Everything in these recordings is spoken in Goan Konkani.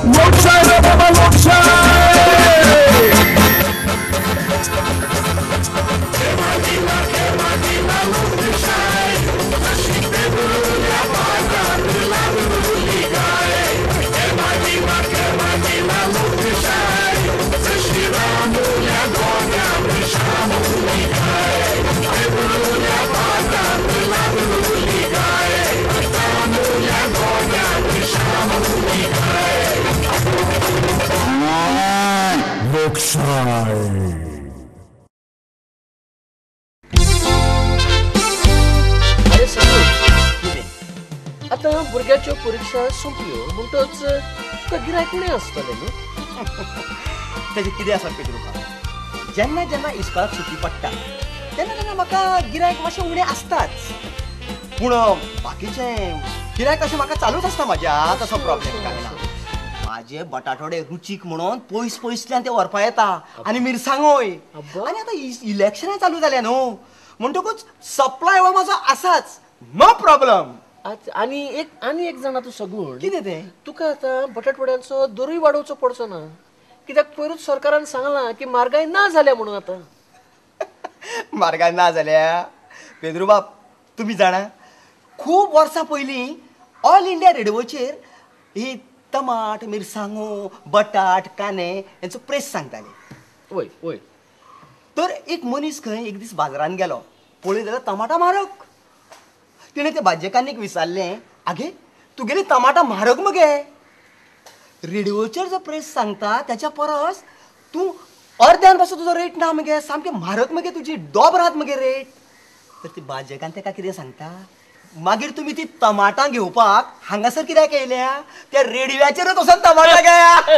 लोकशाय रे बाबा लोकशाय. लोकशाय. अरे सगूण, आतां भुरग्याच्यो परिक्षा सोंपल्यो म्हणटच तुका गिरायक उणें आसतलें न्हू? तेजें कितें आसा पेद्रूबाब, जेन्ना जेन्ना इस्कोलाक सुटी पडटा तेन्ना तेन्ना म्हाका गिरायक मातशें उणें आसताच, पूण बाकीचें गिरायक अशें म्हाका चालूच आसता म्हाज्या, तसो प्रॉब्लेम कांय ना. म्हाजे बटाटवडे रुचीक म्हणून पयस पयसल्यान ते व्हरपा येता आनी मिरसांगोय. आनी आतां इलेक्शनां चालू जाल्या न्हू, म्हणटकूच सप्लाय हो म्हाजो आसाच, नो प्रॉब्लम. आनी एक जाणा तूं सगूण, कितें तें? तुका आतां बटाटवड्यांचो दरूय वाडोवचो पडचो ना, कित्याक पयरूच सरकारान सांगलां की म्हारगाय ना जाल्या म्हणून. आतां म्हारगाय ना जाल्या? पेद्रूबाब तुमी जाणा, खूब वर्सां पयलीं ऑल इंडिया रेडिओचेर ही टमाट, मिरसांगो, बटाट, कांदे हेंचो प्रेस सांगताले. वय वय. तर एक मनीस खंय एक दीस बाजारान गेलो, पळय जाल्यार टमाटां म्हारग. तिणें ते भाजयेकान्नीक विचारलें, आगे तुगेली टमाटां म्हारग मगे, रेडिओचेर जो प्रेस सांगता त्याच्या परस तूं अर्द्यान पासून तुजो रेट ना मगे, सामकें म्हारग मगे, तुजी दोब राहत मगे रेट. तर ती भाजयेकान्न ताका कितें सांगता, मागीर तुमी ती टमाटां घेवपाक हांगासर कित्याक येयल्या, त्या रेडियोचेरच वचोन टमाटां घेया.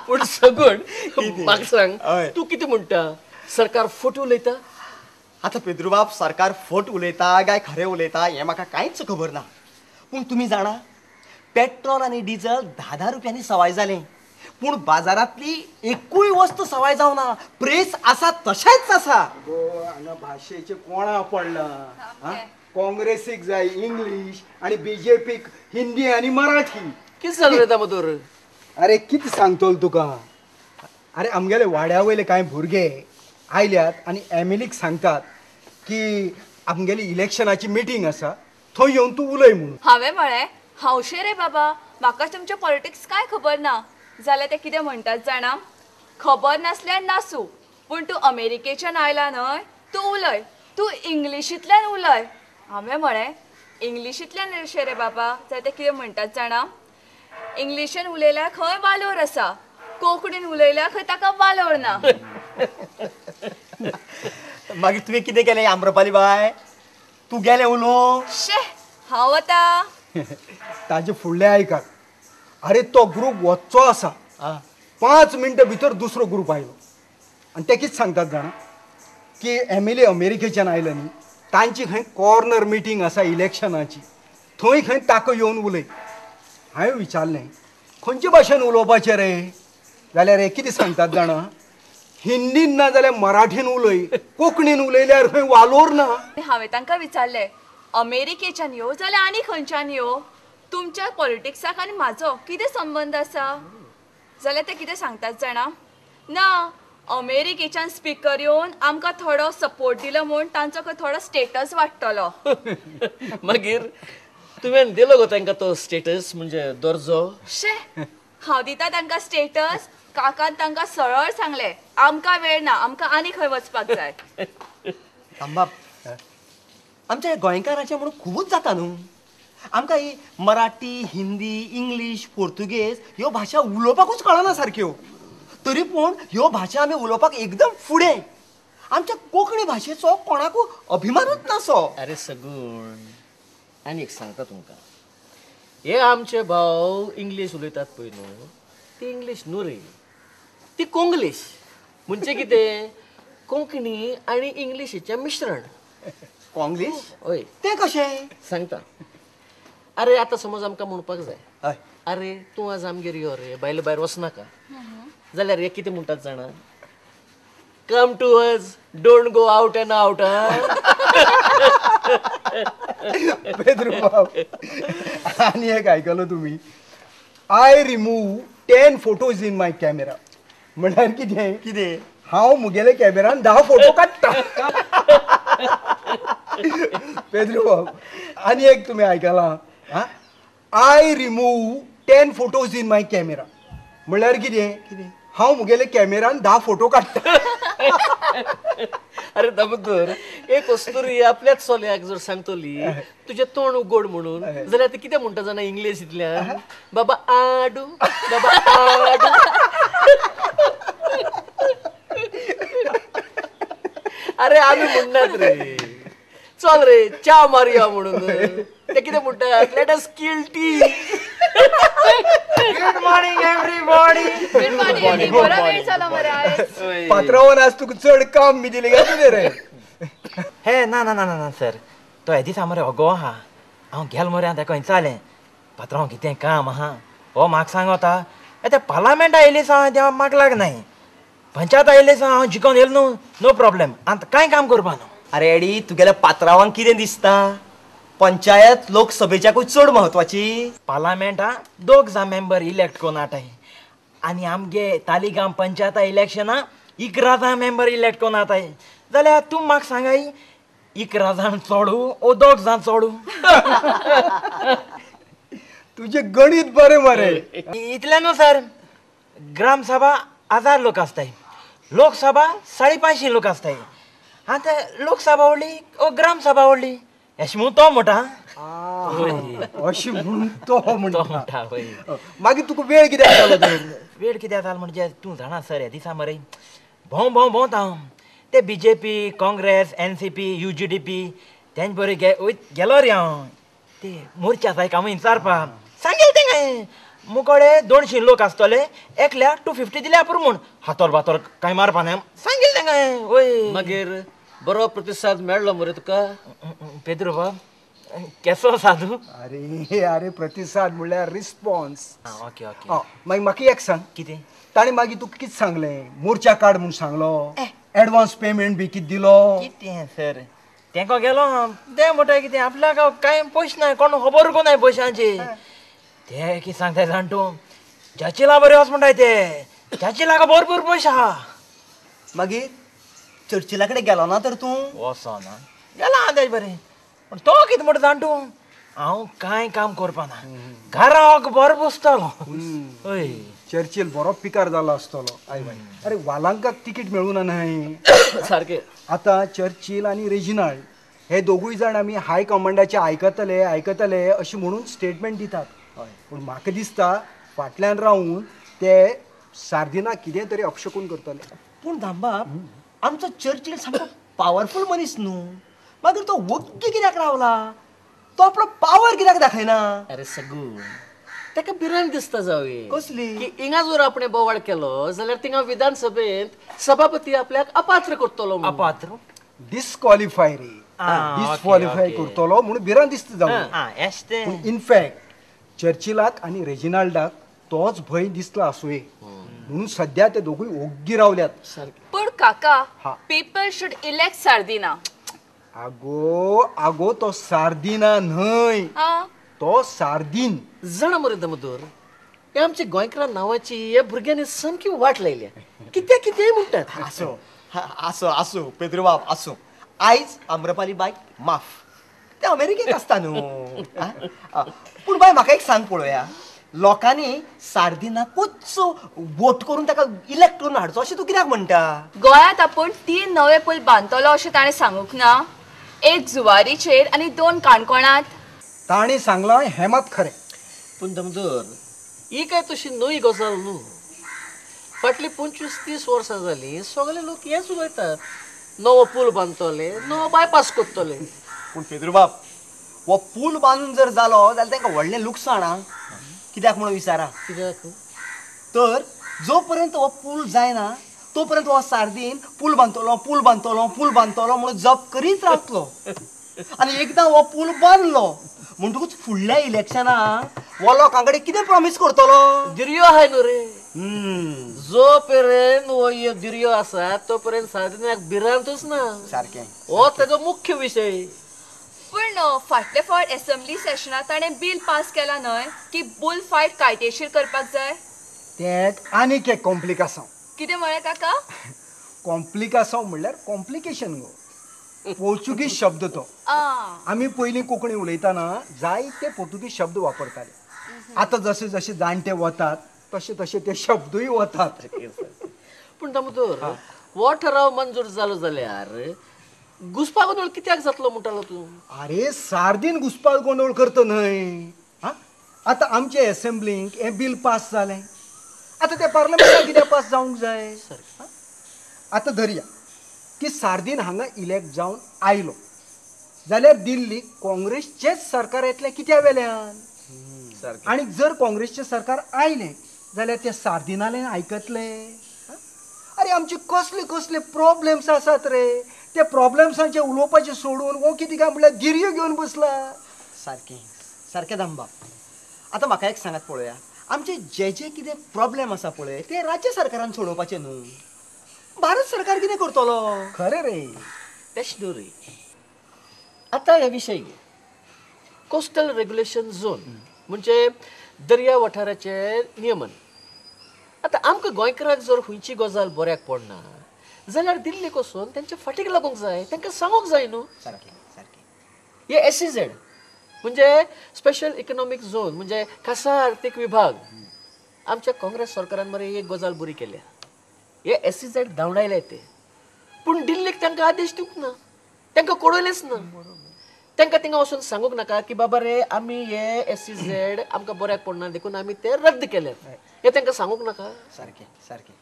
पूण सगूण म्हाका सांग, तूं कितें म्हणटा, सरकार फट उलयता? आतां पेद्रूबाब, सरकार फट उलयता काय खरें उलयता हें म्हाका कांयच खबर ना, पूण तुमी जाणा पेट्रोल आनी डिजल 10-10 रुपयांनी सवाय जालें, पूण बाजारांतली एकूय वस्तू सवाय जावना, प्रेस आसा तशेंच आसा. हांगा भाशेचें कोणा पडलां, काँग्रेसीक जाय इंग्लीश आनी बीजेपीक हिंदी आनी मराठी. कितें जालें रे दामोदर? अरे कितें सांगतलो तुका, अरे आमगेले वाड्या वयले कांय भुरगे आयल्यात आनी एमिलीक सांगतात की आमगेली इलेक्शनाची मिटींग आसा, थंय येवन तूं उलय म्हणून. हांवें म्हळें हांवशे रे बाबा, म्हाका तुमचें पॉलिटिक्स कांय खबर ना. जाल्यार ते कितें म्हणटात जाणा, खबर नासल्यार नासूं, पूण तूं अमेरिकेच्यान आयला न्हय, तूं उलय, तूं इंग्लिशींतल्यान उलय. हांवें म्हळें इंग्लिशींतल्यान अशें रे बाबा. जाल्यार ते कितें म्हणटात जाणा, इंग्लिशीन उलयल्यार खंय वालोर आसा, कोंकणीन उलयल्यार खंय ताका वालोर ना. मागीर तुवें कितें केलें आम्रपाली बाय, तूं गेलें उलोवंक? शे हांव आतां ताजे फुडलें आयकात. अरे तो ग्रूप वच्चो आसा, 5 मिनटां भितर दुसरो ग्रूप आयलो आनी ते कितें सांगतात जाणा, की एमिली अमेरिकेच्यान आयला न्ही, तांची खंय कॉर्नर मिटींग आसा इलेक्शनाची, थंय खंय ताका येवन उलय. हांवें विचारलें खंयचे भाशेन उलोवपाचें रे, जाल्यार हे कितें सांगतात जाणा, हिंदीन ना जाल्यार मराठीन उलय, कोंकणीन उलयल्यार खंय वालोर ना. हांवें तांकां विचारलें अमेरिकेच्यान यो जाल्यार आनी खंयच्यान यो, तुमच्या पॉलिटिक्साक आनी म्हाजो कितें संबंद आसा? जाल्यार ते कितें सांगतात जाणा, ना अमेरिकेच्यान स्पिकर येवन आमकां थोडो सपोर्ट दिलो म्हूण तांचो थोडो स्टेटस वाडटलो. मागीर तुवें दिलो गो तांकां तो स्टेटस, म्हणजे दर्जो? शे हांव दिता तांकां स्टेटस. काकान तांकां सरळ सांगलें आमकां वेळ ना, आमकां आनी खंय वचपाक जाय. बाब, आमच्या गोंयकारांचें म्हणून खुबूच जाता न्हू, आमकां ही मराठी, हिंदी, इंग्लीश, पोर्तुगेज ह्यो भाशा उलोवपाकूच कळना सारक्यो, तरी पूण ह्यो भाशा आमी उलोवपाक एकदम फुडें. आमच्या कोंकणी भाशेचो कोणाकू अभिमानूच नासो. अरे सगूण, आनी एक सांगता तुमकां, हे आमचे भाव इंग्लीश उलयतात पळय न्हू, ती इंग्लीश न्हू रे, ती कोंग्लीश. म्हणजे कितें, कोंकणी आनी इंग्लिशीचें मिश्रण. कोंग्लीश? हय. तें कशें सांगता. अरे आतां समज आमकां म्हणपाक जाय, अरे तूं आज आमगेर यो रे, बायले भायर वचनाका, जाल्यार हे कितें म्हणटात जाणा, come to us, don't go out and out. पेद्रूबाब, आनी एक आयकलो तुमी, I remove 10 photos in my camera. म्हणल्यार कितें? कितें? हांव मुगेले कॅमेरान 10 फोटो काडटा. पेद्रू बाब आनी एक तुमी आयकलां, I remove 10 photos in my camera. म्हणल्यार कितें? हांव मुगेले कॅमेरान 10 फोटो काडटा. अरे दामोदर, एक अस्तुरी आपल्याच चल्याक जर सांगतली तुजें तोंड उगड म्हणून जाल्यार ती कितें म्हणटा जाणा इंग्लिशींतल्यान? बाबा आडू, बाबा आडू. अरे आमी म्हणनात रे, चल रे च्या मारया म्हणून. ते कितें म्हणटात? Let us kill tea. Good morning everybody. Good morning. बरो वेळ जाला मरे आयज. पात्रावान आज तुका चड काम बी दिलें काय कितें रे? हे ना ना ना ना सर, तो हे दिसा मरे अगो आहा. हांव गेलो मरे ताका विचारलें, पात्रांव कितें काम आहा? हो म्हाका सांगता ते पार्लामेंट आयिल्ले सा तें म्हाका लागनाय, पंचायत आयिल्ले सा हांव जिकोन येयलो न्हू, नो प्रॉब्लेम, आतां कांय काम करपा न्हू. अरे एडी, तुगेल्या पात्रावांक कितें दिसता? पंचायत लोकसभेच्याकूय चड म्हत्वाची. पार्लामेंटा 2 जाण मेंबर इलेक्ट करून हाडटाय आनी आमगे तालिगांव पंचायता इलेक्शना 11 जाण मेंबर इलेक्ट करून हाडटाय. जाल्यार तूं म्हाका सांगाय 11 जाण चोडू ओ 2 जाण चोडू? तुजें गणीत बरें मरे. इतलें न्हू सर, ग्रामसभा 1000 लोक आसताय, लोकसभा 550 लोक आसताय. आतां लोकसभा व्हडली ओ ग्रामसभा व्हडली अशें म्हणून तो म्हणटा. अशें म्हणून तो म्हणटा. मागीर तुका वेळ कित्याक जालो तर? वेळ कित्याक जालो म्हणजे तूं जाणा सर, ह्या दिसा मरे भोंव भोंव भोंवता हांव. ते BJP, Congress, NCP, UGDP तेंचे बरोबर गेलो रे हांव. ते मोर्चा जाय कामां विचारपा सांगेल तें काय मुकोडे 200 लोक आसतले, एकल्या 250 दिल्या पुरो म्हूण हातोर बातोर कांय मारपा न्हय सांगेल तें काय. वय मागीर बरो प्रतिसाद मेळ्ळो मरे तुका? पेद्रू बाब केसो साधू? अरे अरे प्रतिसाद म्हणल्यार रिस्पॉन्स. Okay okay. मागीर म्हाका एक सांग, कितें ताणें मागीर तुका कितें सांगलें? मोर्चा काड म्हूण सांगलो, एडवान्स पेमेंट बी कितें दिलो? कितें सर, तेंको गेलो तें म्हणटा कितें आपल्याक कांय पयशे ना, कोण खबर कोण पयशांची. ते कितें सांगता जाण तूं, चर्चिला बरें वच म्हणटाय ते, चर्चिलाक भरपूर पयशे आहा. मागीर चर्चिला कडेन गेलो ना तर तूं? वचना गेला तेज बरें, पूण तो कितें म्हणटा जाण तूं, हांव कांय काम करपा ना, घरा बरो बसतलो. हय, चर्चिल बरो पिकार जाला आसतलो. I बाय, अरे वालांकाक तिकीट मेळूं ना न्हय सारकें. आतां चर्चिल आनी रेजिनाल्ड हे दोगूय जाण आमी हाय कमांडाचे आयकतले आयकतले अशें म्हणून स्टेटमेंट दितात, पूण म्हाका दिसता फाटल्यान रावून ते सार्दिना कितें तरी अपशकून करतले. पूण दामबाब, आमचो चर्चिल सामको पावरफूल मनीस न्हू, मागीर तो वग्गी कित्याक रावला? तो आपलो पावर कित्याक दाखयना? अरे सगून, ताका भिरांत दिसता जावये. कसली? की हिंगा जर आपणें बोवाळ केलो जाल्यार थिंगा विधानसभेंत सभापती आपल्याक अपात्र करतलो. अपात्र? डिस्क्वॉलिफाय रे, डिस्क्वॉलिफाय करतलो म्हणून भिरांत दिसता जावये. पूण इनफॅक्ट चर्चिलाक आनी रेजिनाल्डाक तोच भंय दिसला आसुये म्हणून सद्या ते दोगूय ओग्गी रावल्यात. पूण काका, पीपल should elect Sardinha. आगो आगो, तो सार्दिना न्हय, तो सार्दीन. जाणा मरे दामोदर, हे आमच्या गोंयकारा नांवाची ह्या भुरग्यांनी सामकी वाट लायल्या. कित्याक कितेंय म्हणटात. आसूं आसूं आसूं पेद्रूबाब आसूं, आयज आम्रपाली बायक माफ, ते अमेरिकेक आसता न्हू. पूण बाय म्हाका एक सांग पळोवया, लोकांनी सार्दिनाकूच वोट करून ताका इलेक्ट करून हाडचो अशें तूं कित्याक म्हणटा? गोंयांत आपूण 3 नवे पूल बांदतलो अशें ताणें सांगूंक ना? एक जुवारीचेर आनी 2 काणकोणांत. ताणें सांगलां हें मात खरें. पूण दामोदर, ही काय तशी नवी गजाल न्हू. फाटलीं 25-30 वर्सां जालीं सगळे लोक हेंच उलयतात, नवो पूल बांदतले, नवो बायपास करतले. पूण पेद्रूबाब, हो पूल बांदून जर जालो जाल्यार तांकां व्हडलें लुकसाण आं. कित्याक म्हणून विचारा? कित्याक तर जो पर्यंत हो पूल जायना तो पर्यंत हो सार्दीन पूल बांदतलो पूल बांदतलो पूल बांदतलो म्हणून जप करीत रावतलो. आनी एकदां हो पूल बांदलो म्हणटकूच फुडल्या इलेक्शनाक हो लोकां कडेन कितें प्रॉमीस करतलो? दिर्यो आहाय न्हू रे, जो पर्यंत हो दिर्यो आसा तो पर्यंत सार्दिनाक भिरांतूच ना. सारकें, हो ताजो मुख्य विशय. पूण पूण फाटले फावट एसेंब्ली सेशनात ताणें बील पास केला न्हय की बुल फायट कायदेशीर करपाक जाय. तें आनीक एक कॉम्प्लिकासांव. कितें म्हळें काका? कॉम्प्लिकासांव म्हणल्यार कॉम्प्लिकेशन गो, पोर्चुगीज शब्द तो. आमी पयलीं कोंकणी उलयतना जायते पोर्तुगीज शब्द वापरताले. आतां जशे जशे जाणटे वतात तशे तशे ते शब्दूय वतात. पूण दामोदर, हो ठराव मंजूर जालो जाल्यार घुसपा गोंदळ कित्याक जातलो म्हणटालो तूं? अरे सार्दीन घुसपा गोंदळ करता न्हय. आतां आमचे एसेंब्लींक हें बील पास जालें, आतां तें पार्लमेंटाक कित्याक पास जावंक जाय? आतां धरया की सार्दीन हांगा इलेक्ट जावन आयलो जाल्यार दिल्लीक काँग्रेसचेंच सरकार येतलें कित्या वेल्यान? आनी जर काँग्रेसचें सरकार आयलें जाल्यार ते सार्दिनालें आयकतले? अरे आमचे कसले कसले प्रॉब्लेम्स आसात रे, ते प्रॉब्लेम्सांचे उलोवपाचें सोडून हो कितें काय म्हणल्यार गिरयो घेवन बसला. सारकें सारकें दामबाब. आतां म्हाका एक सांगात पळोवया, आमचे जे जे कितें प्रॉब्लेम आसा पळय ते राज्य सरकारान सोडोवपाचे न्हू, भारत सरकार कितें करतलो? खरें रे, तेश न्हू रे. आतां हे विशय घे, कोस्टल रेग्युलेशन झोन म्हणजे दर्या वाठाराचें नियमन. आतां आमकां गोंयकारांक जर खंयची गजाल बऱ्याक पडना जाल्यार दिल्लीक वचून तेंच्या फाटीक लागूंक जाय, तांकां सांगूंक जाय न्हू. सारकें सारकें. हे एस ई झेड म्हणजे स्पेशल इकॉनॉमीक झोन म्हणजे खासा आर्थीक विभाग. आमच्या काँग्रेस सरकारान मरे एक गजाल बरी केल्या, हे एस ई झेड धांवडायले ते, पूण दिल्लीक तांकां आदेश दिवंक ना, तांकां कळयलेंच ना. तांकां थिंगा वचून सांगूंक नाका की बाबा रे आमी हे एस ई झेड आमकां बऱ्याक पडना देखून आमी ते रद्द केले, हे तांकां सांगूंक नाका. सारकें सारकें.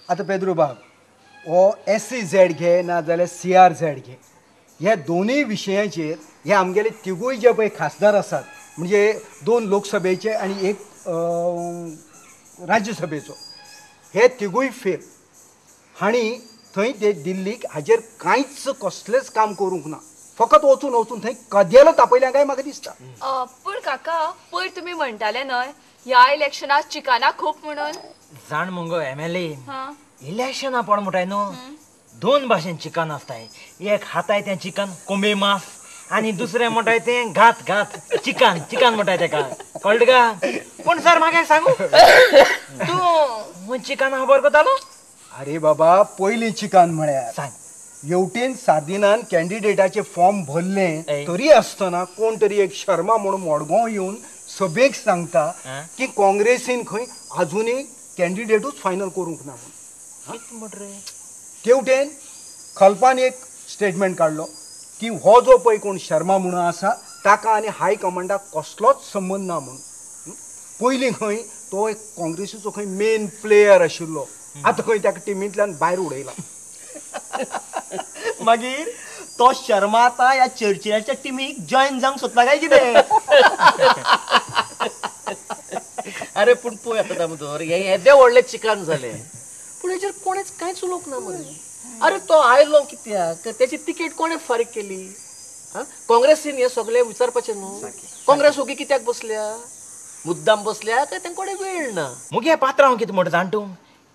आतां पेद्रू बाब, हो एस ई झेड घे ना जाल्यार सी आर झेड घे, ह्या दोनूय विशयांचेर हे आमगेले तिगूय जे पळय खासदार आसात म्हणजे 2 लोकसभेचे आनी 1 राज्यसभेचो, हे तिगूय फेल हांणी थंय ते दिल्लीक हाजेर कांयच कसलेंच काम करूंक ना, फकत वचून वचून थंय कदेल तापयल्या काय म्हाका दिसता. पूण काका पयर तुमी म्हणटाले न्हय ह्या इलेक्शनाक चिकाना खूब म्हणून? जाण मुगो एम एल ए, इलेक्शना पड म्हणटाय न्हू 2 भाशेन चिकन आसताय. एक हाताय तें चिकन कोंबे मांस आनी दुसरें म्हणटाय तें घात घात चिकन चिकन म्हणटाय तेका, कळटा का? पूण सर म्हाका सांगू तूं चिकन खबर करतालो? अरे बाबा पयलीं चिकन म्हळ्यार सांग, येवटेन सार्दिनान कॅन्डिडेटाचे फॉर्म भरले तरी आसतना कोण तरी एक शर्मा म्हणून मडगांव येवन सभेक सांगता की काँग्रेसीन खंय आजुनूय कॅन्डिडेटूच फायनल करूंक ना म्हणून. तेवटेन खलपान एक स्टेटमेंट काडलो की हो जो पळय कोण शर्मा म्हणून आसा ताका आनी हाय कमांडाक कसलोच संबंद ना म्हणून. पयलीं खंय तो एक काँग्रेसीचो खंय मेन प्लेयर आशिल्लो, आतां खंय ताका टिमींतल्यान भायर उडयला. मागीर तो शर्मा आतां ह्या चर्चिलाच्या टिमीक जॉयन जावंक सोदता काय कितें? अरे पूण पळय आतां दामोदर, हें येदें व्हडलें चिकान जालें पूण हेचेर कोणेच कांयच उलोवंक ना मरे. अरे तो आयलो कित्याक, तेची तिकेट कोणें फारीक केली? काँग्रेसीन हें सगळें विचारपाचें न्हू. काँग्रेस ओगी कित्याक बसल्या? मुद्दाम बसल्या काय तेंक कोणें वेळ ना? मुगे पात्रांव कितें म्हणटा जाण तूं,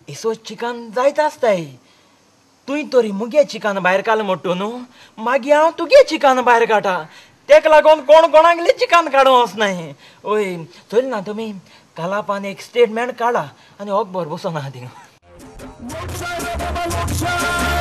एसो चिकन जायत आसताय. तुवें तरी मुगे चिकन भायर काडलें म्हणटा न्हू, मागीर हांव तुगे चिकन भायर काडटा. तेका लागून कोण कोणागेलें चिकन काडूंक वचनाय. ओय चोयलें ना तुमी, कालापान एक स्टेटमेंट काडला आनी होक बरो बसोना थिंगा. लोकशाय रे बाबा लोकशाय.